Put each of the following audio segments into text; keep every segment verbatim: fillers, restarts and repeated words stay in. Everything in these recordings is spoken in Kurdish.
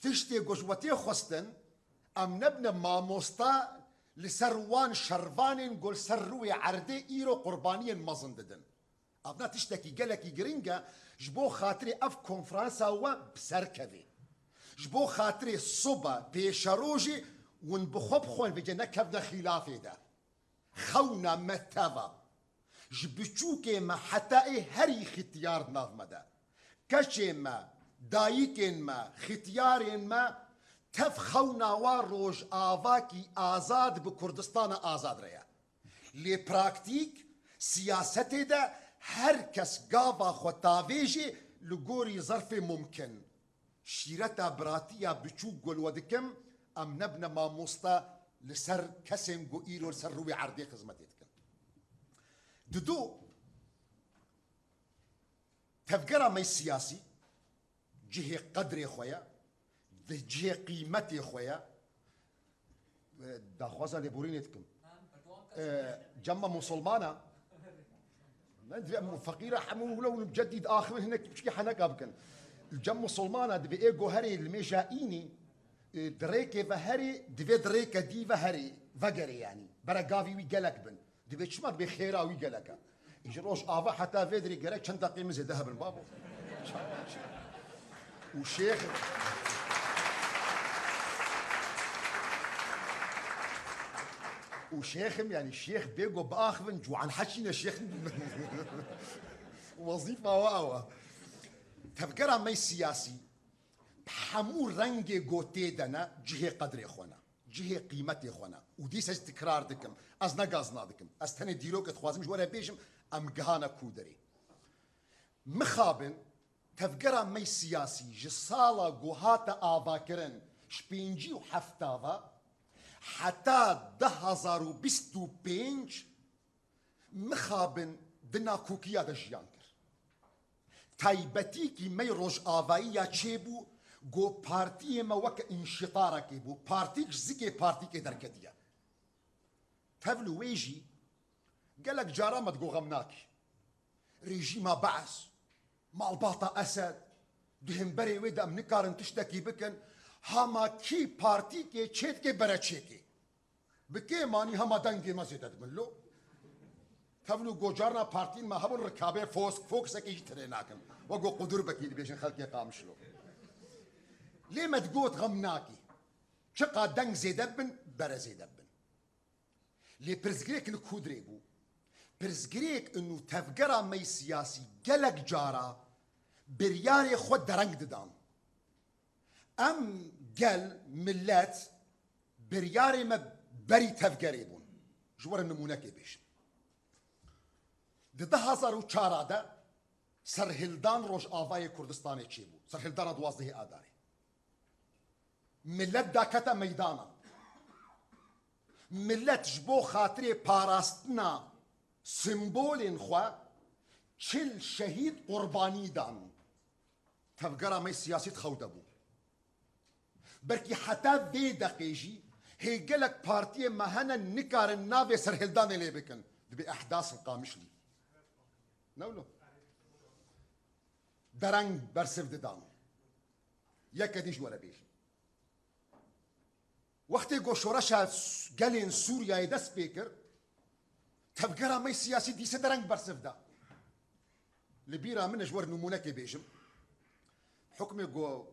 Tiştê ku ji we tê xwestin, em nebine mamosta li ser wan şervanên ku li ser rûyê erdê îro qurbaniyên mezin didin. Evna tiştekî gelekî giring e, ji bo xatirê ev konferansa we bi ser kevê. Ji bo xatirê soba pêşerojê hûn bi xwe bi xwe vêce nekevne xîlafê de. Xewna me teva. Ji biçûkê me heta ê herî xitiyar di nav me de. Keçê me, dayikên me, xitiyarên me tev xewna wa rojavakî azad bi Kurdistana azad re ye. Lê praktîk, siyasetê de her kes gava xwe tavêjê li gorî zerfê mumkin. Şîreta biratiya biçûk ku li we dikim, em nebine mamosta li ser kesên ku îro li ser rûyê erdê xizmetê dikin. Didu, tevgera me siyasî cihê qedrê xwe ye, di cihê qîmetê xwe ye. Daxwaza lêborînê dikim. Cema musulmana. Ne, divê em feqîra hemû wilo û cedî diaxivin hinek piçkî heneka bikin. Cem musulmana divê ê goherê li mêja înî, e, di rêkê ve herê, divê di rêke dî ve herê, vegerê yanî. Bere gavî wî gelek bin. Divê çima divê xêra wî gelek e. Ji roj ava heta vê dirê gerek çend deqê min zêde hebin babo. Û şêx û şêxim, yanî şêx bê go biaxivin, ciwan heçîne şêx. Wezîfa we ew e. Tevgera me siyasî bi hemû rengê go tê de ne, cihê qedrê xwe ne, cihê qîmetê xwe ne. Û dîsa jî tikrar dikim, ez ne gazna dikim. Ez tenê dîrokê dixwazim ji we re bêjim, em gihane ku derê. Mixabin, tevgera me siyasî ji sala ku hate avakirin ji pêncî û hefta ve heta du hazar û bîst û pênc mixabin di nakokiya de jiyan kir. Taybetîkî me rojavayî ya çêbû, ku partiyê me weke înşitarekê bû. Partîk ji zikê partîkê derketiye. Tevlî wê jî gelek cara me digo xem nakî. Rejîma Be'es, malbata Esed, di hemberê wê de em nikarin tiştekî bikin, hama kî partîkê çêdike bere çêkê. Bi kê manî hema dengê me zêde dibin lo. Tevlî go carna partîn me hebûn rikabê fos-, foksekê jî tirê nakin. Wek go qudur bekî dibêjin xelkê Qamişlo. Lê me digot xem nakî. Çiqa deng zêde bibin, bere zêde bibin. Lê pirsgirêk li ku dirê bû. Pirsgirêk inu tevgera me siyasî gelek cara biryarê xwe dereng didan. Em gel, milet, biryarê me berî tevgerê bûn. Ji we re nimûnekê bêjim. Di du hazar û çar de serhildan Rojavayê Kurdistanê çêbû. Serhildana duwazdehê Adarê. Milet dakete meydana. Milet ji bo xatirê parastina simbolên xwe çil şehîd qurbanî dan. Tevgera me siyasî di xew de bû. Belkî heta vê deqê jî hê gelek partiyên me hene nikarin navê serhildanê lê bikin. Dibê ehdas in Qamişlî. Ne wilo? Dereng bersiv didan. Yeke din ji we re bêjim. Wextê ku şoreşa s-, gelên Sûriyeyê dest pê kir, tevgera me siyasî dîse dereng bersiv da. Li bîra min e, ji we re nimûnekê bêjim. Hukmê ku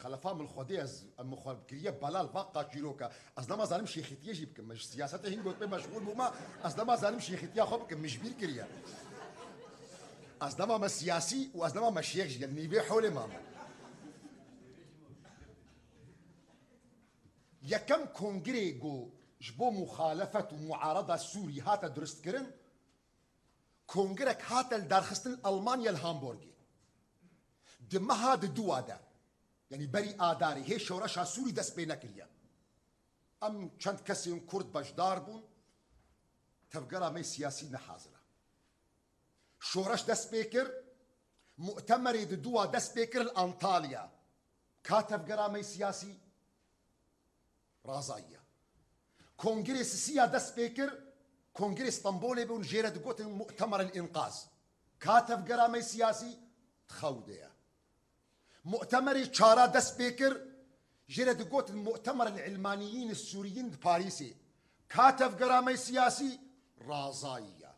xelefa min xwedê ez, em min xwe kiriye belal va qaçîroka. Ez nema zanim şêxîtiyê jî bikim. Min ji siyasetê hîn got pê meşxûl bûma, ez nema zanim şêxîtiya xwe bikim. Min ji bîr kiriye. Ez nema me siyasî û ez nema me şêx jî. Nîvê holê mame. Yekem kongrê ku ji bo muxalefet û muarada Sûrî hate durustkirin, kongrek hate lidarxistin li Almanya li Hamburgê. Di meha di dua de, yanî berî Adarê, hê şoreşa Sûrî dest pê nekiriye. Em çend kesên Kurd beşdar bûn, tevgera me siyasî ne hazir e. Şoreş dest pê kir, mu'temerê di dua dest pê kir li Antalya. Ka tevgera me siyasî razayiye. Kongrê sisiya dest pê kir, kongrê Stenbolê bûn jê re digotin mu'temer el-înqaz. Ka tevgera me siyasî di xew de ye. Mu'temerê çara dest pê kir, Jê re digotin Mu'temer el-Ilmaniyîn Sûriyîn di Parîsê. Ka tevgera me siyasî razayî ye.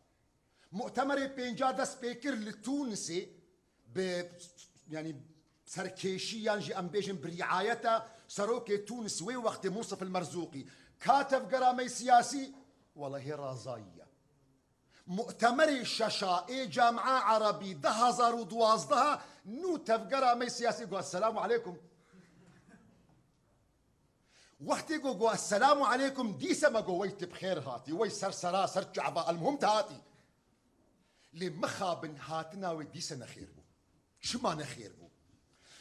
Mu'temerê pênca dest pê kir li Tûnisê bi, yanî, serkêşî yan jî em bêjin bi riayeta serokê Tûnis wê wextê Munsif el Merzûqî. Ka tevgera me siyasî, welehê razayî ye. Mu'temerê şeşa ê Camia Erebî du hezar û duwazdeh nû tevgera me siyasî got, "Selamu aleykum." Wextê ku got, "Selamu aleykum", dîse me got, "Wey tu bi xêr hatî, wey ser sera, ser çava, elmuhim tu hatî." Lê mixabin hatina wê dîse nexêr bû. Çima nexêr bû?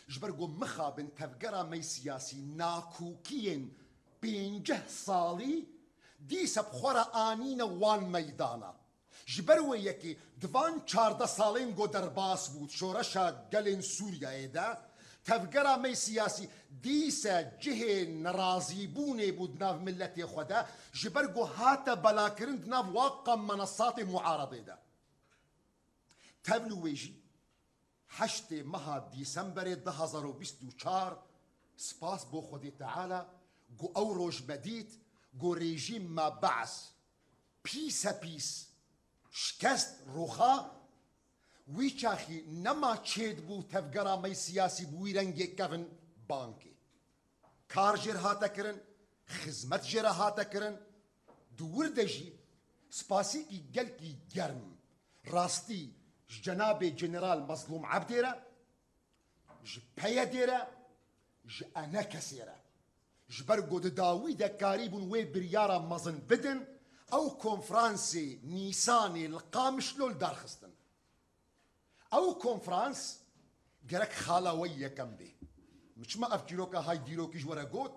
Ji ber ku mixabin tevgera me siyasî nakokiyên pêncî salî dîse bi xwe re anîne wan meydana. Ji ber wê yekê di van çardeh salên ku derbas bû şoreşa gelên Sûriyeyê de, tevgera me siyasî dîse cihê nerazîbûnê bû di nav miletê xwe de, ji ber ku hate belakirin di nav wa qam menesatê muaredê de. Tevlû wê jî heştê meha Dîsemberê du hezar û bîst û çar, spas bo Xwedê Teala, ku ew roj me dît, ku rejîm me Be's pîse pîs şikest, rûxa, wî çaxî nema çêdibû tevgera me siyasî bi wî rengê kevin bankê. Kar jê re hate kirin, xizmet jê re hate kirin. Di wir de jî spasîkî gelkî germ rastî ji cenabê General Mezlûm Ebdê re, ji P Y D'ê re, ji ENKS'ê re. Ji ber ku di dawî de karîbûn wê biryara mezin bidin, ew konferansê Nîsanê li Qamişlo li dar xistin. Ew konferans gerek xala we yekem bê. Min çima ev çîroka hay dîrokî ji we re got?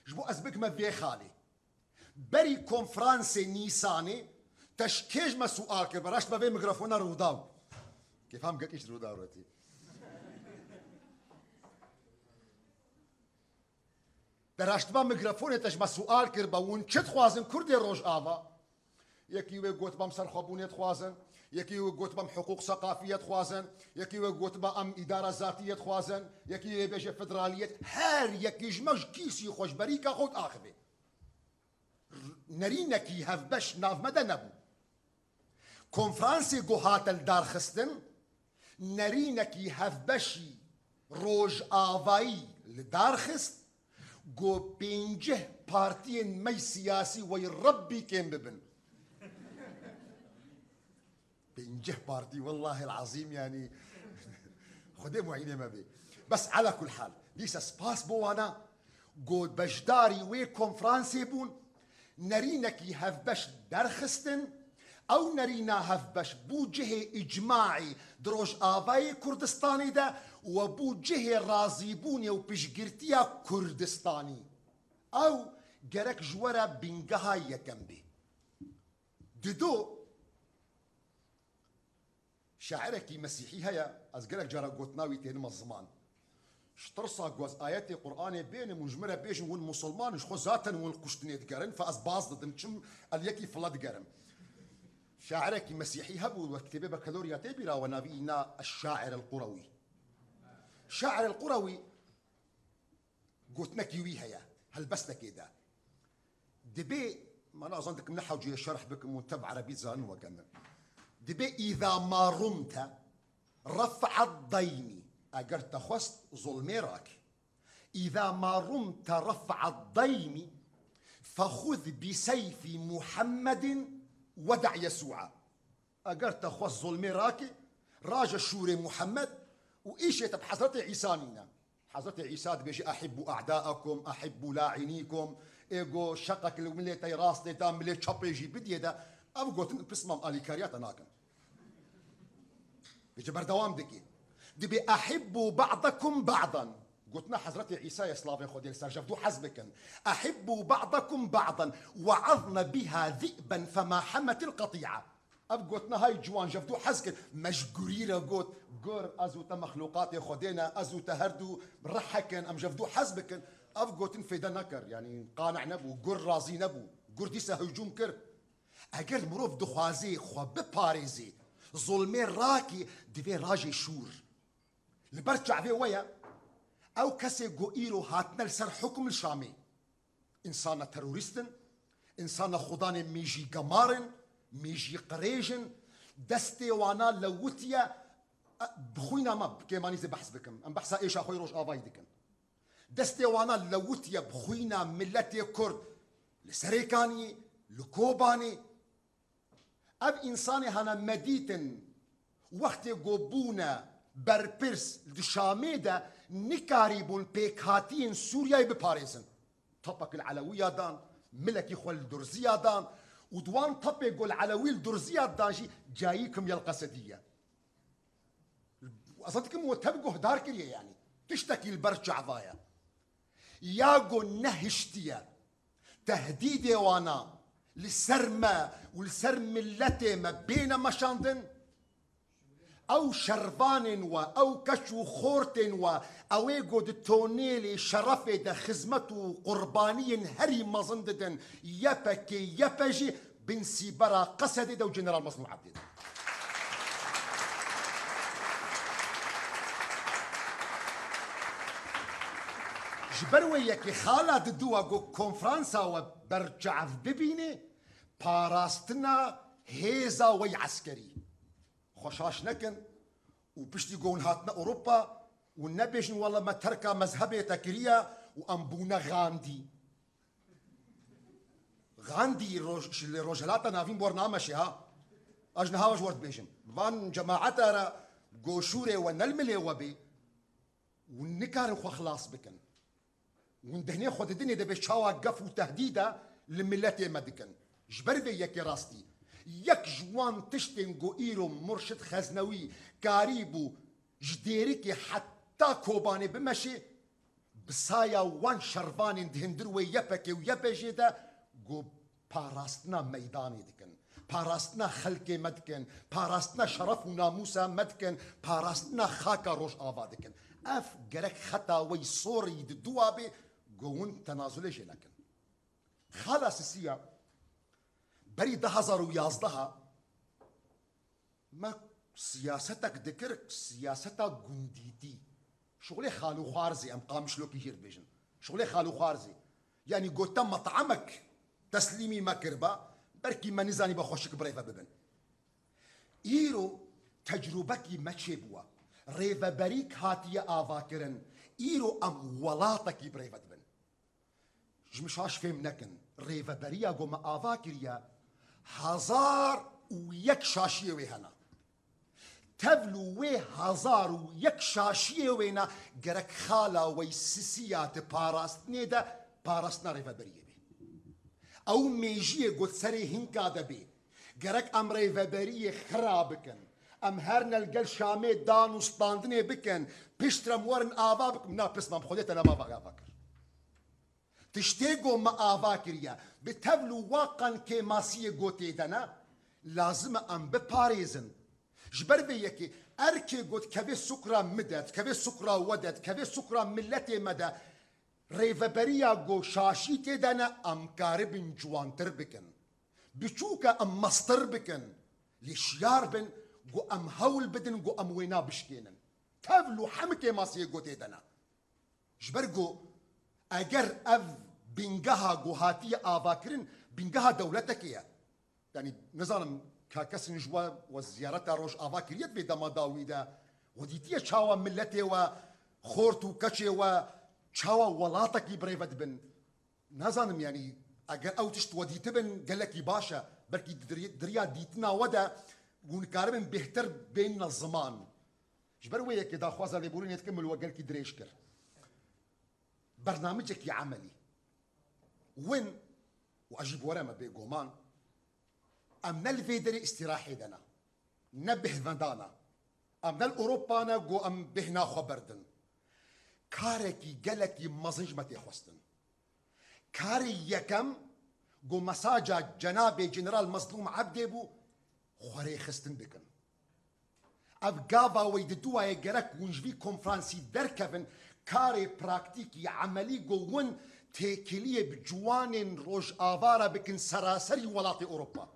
Ji bo ez bikime vê xalê. Berî konferansê Nîsanê te ji kê ji me sual kir, be raşt me vê mikrofona rûdaw. Kêfam gek îş rûdaw retî. Te raştba mikrofonê te ji me sual kir, be hûn çi dixwazin Kurdê Rojava? Yekî wê gotibam serxwebûnê dixwazin, yekî wê gotibam hiqûq seqafiyê dixwazin, yekî wê gotibam îdara zatiyê dixwazin, yekî wê bêje federaliyet. Her yekî ji me ji kîsî xwe, ji berîka xwe diaxivê. Nerînekî hevbeş nav me de nebû. Konferansê ku hate li dar xistin, nerînekî hevbeşî rojavayî li dar xist, ku pêncî partiyên me siyasî wey Rebbî kêm bibin. Pêncî partî, wellahil azîm, yanî, Xwedê muînê me bê. Bes, ala kul hal, dîsa spas bo wana, ku beşdarî wê konferansê bûn, nerînekî hevbeş derxistin, ew nerîna hevbeş bû cihê îcmaî di Rojavayê Kurdistanê de û bû cihê razîbûnê û piştgirtiya Kurdistanî. Ew gerek ji we re bîngeha yekem bê. Dido, şairekî mesîhî heye, ez gelek cara gotina wî tênime ziman. Ji tirsa ku ez ayetê Qur'anê bênim û ji min re bêjin hûn musulman in, ji xwe zaten hûn kuştinê digerin, fa ez baz didim, çim el yekî file digerim. Şairekî mesîhî hebû, we kitêbê Bekalorya tê bîra we, navî îna Eş-Şair el-Qurewî. Şair el-Qurewî gotinekî wî heye, helbestekê de. Dibê, ma nazan dikim ne hewceyê şerh bikim û te bi erebî zanin weke min. Dibê, "Îza ma rumte ref'a daymi", eger te xwest zulmê rake. "Îza ma rumte ref'a daymi fexuz bi seyfi Muhammedin ve da' Yesû'a." Eger te xwest zulmê rake, raje şûrê Muhammed û îşê te bi Hezretê Îsa nîne. Hezretê Îsa dibêje, "Ehibbu a'da'akum, ehibbu la'inîkum." Ê go şeqek li milê te rastê da, milê çepê jî bidiyê de, ev gotin pismam alîkariya te nakin. Vêce berdewam dike. Dibê, "Ehibbu ba'dakum ba'dan." Gotina Hezretê Îsayê, slavê Xwedê li ser, ji hevdû hez bikin. "Ehibbu ba'dakum ba'dan. We'azne biha zi'ben fema hemetil qati'a." Ev gotina hay ciwan ji hevdû hez kir. Me ji gurî re got, "Gur, ez û te mexlûqatê Xwedê ne, ez û te her du rihek in, em ji hevdû hez bikin." Ev gotin fêde nekir, yanî qane nebû, gur razî nebû. Gur dîsa hicûm kir. Eger mirov dixwazê xwe biparêzê, zulmê rakî, divê rajê şûr. Li ber çavê we ye. Ew kesê ku îro hatine li ser hukm li Şamê, însana terorîst in, însana xudanê mêjî gemar in, mêjî qirêj in, destê wana lewitiye, e, bi xwîna me, bi kêmanî zê behs bikim. Em behsa êşa xwe yê Rojavayî dikin. Destê wana lewitiye bi xwîna miletê Kurd li Serêkaniyê, li Kobanê. Ev însanê hene me dîtin, wextê ku bûne berpirs di Şamê de nikarîbûn pêkhatiyên Sûriyeyê biparêzin. Tapek li Elewiya dan, milekî xwe li Durziya dan û di wan tapê ku li Elewî li Durziya dan jî cayî Kimyel Qesedî ye. Ez dikim we tev guhdar kiriye, yanî tiştekî li ber çava ye. Ya ku nehiştiye tehdîdê wana li ser me û li ser miletê me bêne meşandin, ew şervanên we, ew keç û xortên we, ew ê ku di tonêlê şerefê de xizmet û qurbaniyên herî mezin didin, Y P G, Y P G, bin sîbera Qesedê de û General Mezlûm Ebdê de. Ji ber wê yekê xala diduwa ku konferansa we berçav bibîne, parastina hêza we yê eskerî. Xwe şaş nekin û piştî ku hûn hatine Ewropa û nebêjin, wela me terka mezhebê te kiriye û em bûne Gandî. Gandî roj-, ji li Rojhilata Navîn bi we re nameşe ha. Ez niha ji we re dibêjim. Van cemaeta re goşûrê we ne li milê we bê, hûn nikarin xwe xilas bikin. Hûn dehnê xwe didinê dibê çawa gef û tehdîda li miletê me dikin. Ji ber vê yekê rastî, yek ji wan tiştên ku îro Murşid Xeznewî karîbû ji Dêrikê heta Kobanê bimeşê, bi saya wan şervanên di hundir wê Y P G û Y P G de ku parastina meydanê dikin, parastina xelkê me dikin, parastina şeref û namûsa me dikin, parastina xaka Rojava dikin. Ev gerek xeta wey sorî di dua bê, ku hûn tenazulê jê nekin. Xala Sisiya berî du hezar û yazdeha me siyasetek dikir, siyaseta gundîtî. Şixulê xal û xwarzê, em Qamişlokî jê dibêjin. Şixulê xal û xwarzê. Yanî got te met'emek teslîmî me kiriba, belkî me nizanîba xweşik bi rê ve bibin. Îro tecrûbekî me çêbûwa. Rêveberîk hatiye avakirin. Îro em welatekî bi rê ve dibin. Ji min şaş fêm nekin. Rêveberiya ku me ava kiriye, hezar û yek şaşiyê wê hene. Tevlû wê hezar û yek şaşiyê wêne gerek xala wey Sisiya di parastinê de parastina rêveberiyê bê. Ew mêjiyê ku di serê hinka de bê. Gerek em rêveberiyê xira bikin. Em herne li gel Şamê dan û standinê bikin. Piştre em werin ava bikin. Na pisma em Xwedê te nema ava kir. Tiştê ku me ava kiriye, bi tevl û waqan kêmasiyê ku tê de ne, lazim e em biparêzin. Ji ber vê yekê erkê ku dikeve sukra min de, dikeve sukra we de, dikeve sukra miletê me de, rêveberiya ku şaşî tê de ne, em karibin ciwantir bikin. Biçûke em mestir bikin. Lê şiyar bin ku em hewl bidin ku em wêna bişkênin. Tevl û hemikê masiyê ku tê de ne. Ji ber ku eger ev bingeha ku hatiye avakirin, bingeha dewletekê ye. Yanî nizanim ka kesin ji we, we ziyareta Rojava kiriye di vê dema dawî de, we dîtiye çawa miletê we, xort û keçê we, çawa welatekî bi rê ve dibin. Nazanim, yanî eger ew tişt we dîtibin gelekî baş e. Belkî di diri-, diriya dîtina we de hûn dikaribin bêhtir bênine ziman. Ji ber wê yekê daxwaza lêborînê dikim, min li we gelkî dirêj kir. Bernamicekî emelî. Win, û ez jî bi we re me bêguman, em ne li vê derê îstîrahê de ne, ne bêhvendan e. Em ne li Ewropa ne ku em bêhna xwe berdin. Karekî gelekî mezin ji me tê xwestin. Karê yekem ku mesaja cenabê General Mezlûm Ebdê bû, xwerêxistin bikin. Ev gava wey diduwaye gerek hûn ji vî konferansî derkevin, karê praktîkî, emelî ku win têkiliyê bi ciwanên Rojava re bikin seraserî welatê Ewropa.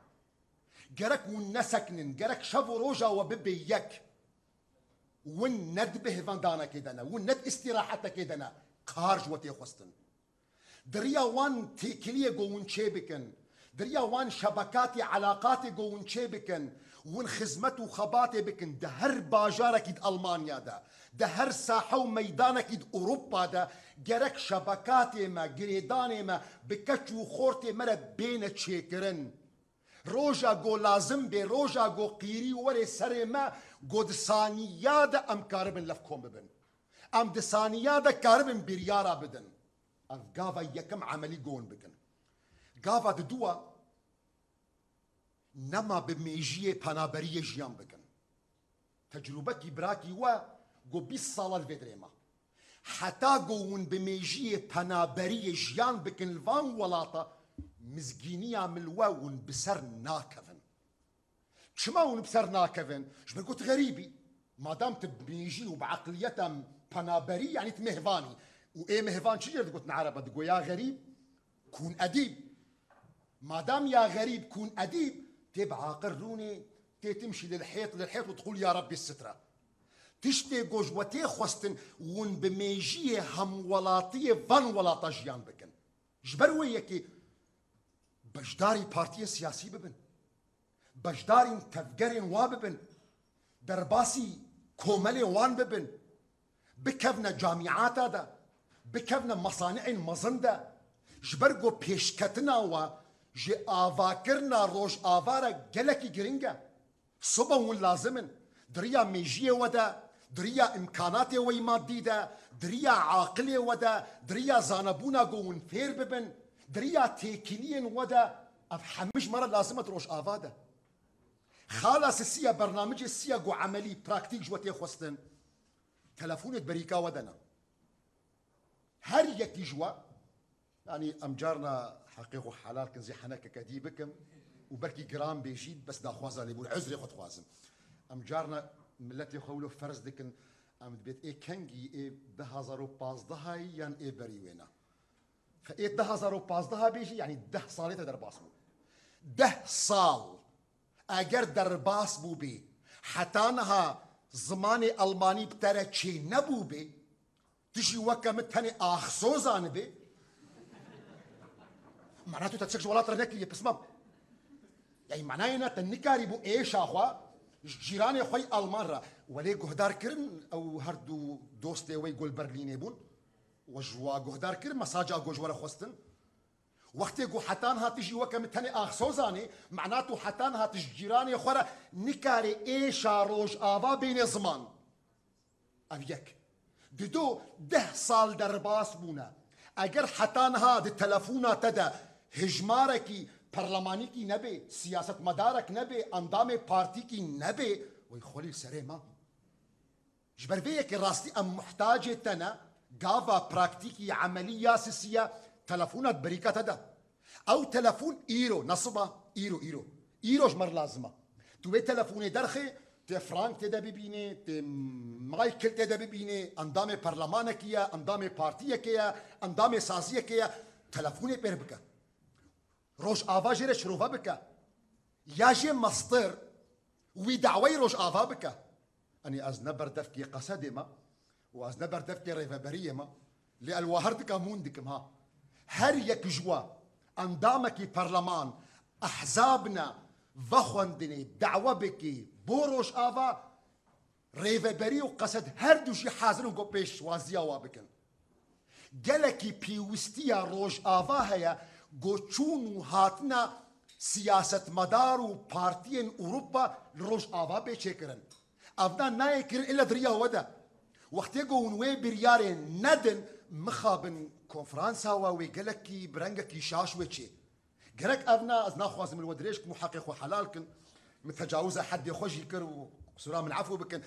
Gerek hûn nesekinin, gerek şev û roja we bibe yek. Win ne di bihêvandanekê de ne, win ne di îstîrahetekê de ne, kar ji we tê xwestin. Di riya wan têkiliyê ku hûn çê bikin, di riya wan şebekatê, eleqatê ku hûn çê bikin, hûn xizmet û xebatê bikin di her bajarekî di Almanya de, di her sahe û meydanekî di Ewropa de, gerek şebekatê me, girêdanê me bi keç û xortê me re bêne çêkirin. Roja ku lazim bê, roja ku qîrî were serê me, ku di saniya de em karibin levkom bibin. Em di saniya de karibin biryara bidin. Ev gava yekem emelî gon bikin. Gava diduwa, nema bi mêjiyê penaberiyê jiyan bikin. Tecrûbekî birakî we ku bîst sala li vê dirê ma. Heta ku hûn bi mêjiyê penaberiyê jiyan bikin li van welata, mizgîniya min li we hûn bi ser nakevin. Çima hûn bi ser nakevin? Ji ber ku tu xerîb î. Madam tu bi mêjî û bi eqliyeta penaberî, yanî tu mêhvan î. Û ê mêhvan çi jê re digotin ereba? Digo ya xerîb, kûn edîb. Madam ya xerîb, kûn edîb, tê bi aqil rûnê, tê timşî lil hêt, lil hêt û diqûl ya Rebbî sitra. Tiştê ku ji we tê xwestin, hûn bi mêjiyê hemwelatiyê van welata jiyan bikin. Ji ber wê yekê beşdarî partiyên siyasî bibin. Beşdarîn tevgerên wa bibin. Derbasî komelê wan bibin. Bikevne camîata de. Bikevne masani'ên mezin de. Ji ber ku pêşketina wa ji avakirina Rojava re gelekî giring e. Sibe hûn lazim in. Di riya mêjiyê we de, di riya îmkanatê we yî madî de, di riya aqilê we de, di riya zanebûna ku hûn fêr bibin, di riya têkiliyên we de, ev hemî ji me re lazim e di Rojava de. Xala sisiya, bernamicê siya ku emelî, praktîk ji we tê xwestin, telefonê di berîka we de ne. Her yekî ji we, yanî em carna heqê xwe helal kin, zî henekeke dî bikim û belkî giran bê jî, bes daxwaza lêbûn, uzrê xwe dixwazim. Em carna miletê xwe wilo ferz dikin, em dibêt ê kengî, ê du hazar û pazdehayî yan ê berî wêna. Fe ê du hazar û pazdeha bê jî, yanî deh salê te derbas bû. Deh sal eger derbas bûbê, heta niha zimanê Almanî bi te re çê nebûbê, tu jî weke min tenê axso zanibê. Mana tu te tiştek ji welat re nekiriye, pismam. Yanî manayê ne te nikarî bû êşa xwe ji cîranê xwe yî Alman re. Welê guhdar kirin ew her du dostê we yî ku li Berlînê bûn. We ji wa guhdar kir, mesaja ku ji we re xwestin. Wextê ku heta niha tu jî weke min tenê axso zanê, mana tu heta niha tu ji cîranê xwe re nikarê êşa Rojava bênê ziman. Ev yek. Dido, deh sal derbas bûne. Eger heta niha di telefona te de hijmarekî perlemanîkî nebê, siyasetmedarek nebê, endamê partîkî nebê, wey xwelî li serê me. Ji ber vê yekê rastî em muhtacê te ne, gava praktîkî emelî ya sisiye, telefona di berîka te de. Ew telefon îro, ne siba, îro, îro. Îro ji me re lazim e. Tu wê telefonê derxê, tê Frank tê de bibînê, tê Michael tê de bibînê, endamê perlemanekî ye, endamê partiyekê ye, endamê saziyekê ye, telefonê pêr bike. Rojava jê re şirove bike. Ya jê mestir wî daweyê Rojava bike. Enî ez ne berdevkê Qesedê me û ez ne berdevkê Rêveberiyê me. Lê el wa her dika mûn dikim ha. Her yek ji we endamekî perleman, ehzab ne, vexwendinê, dawe bikî bo Rojava, Rêveberî û Qesed her du jî hazir in ku pêşwaziya wa bikin. Gelekî pêwistiya Rojava heye ku çûn û hatina siyasetmedar û partiyên Ewropa li Rojava bê çêkirin. Evna nayê kirin illa di riya we de. Wextê ku hûn wê biryarê nedin, mixabin konferansa we wê gelekî bi rengekî şaş wê çê. Gerek ev na, ez naxwazim li we dirêj kim û heqê xwe helal kin. Min tecawiza heddê xwe jî kir û qisûra min efû bikin.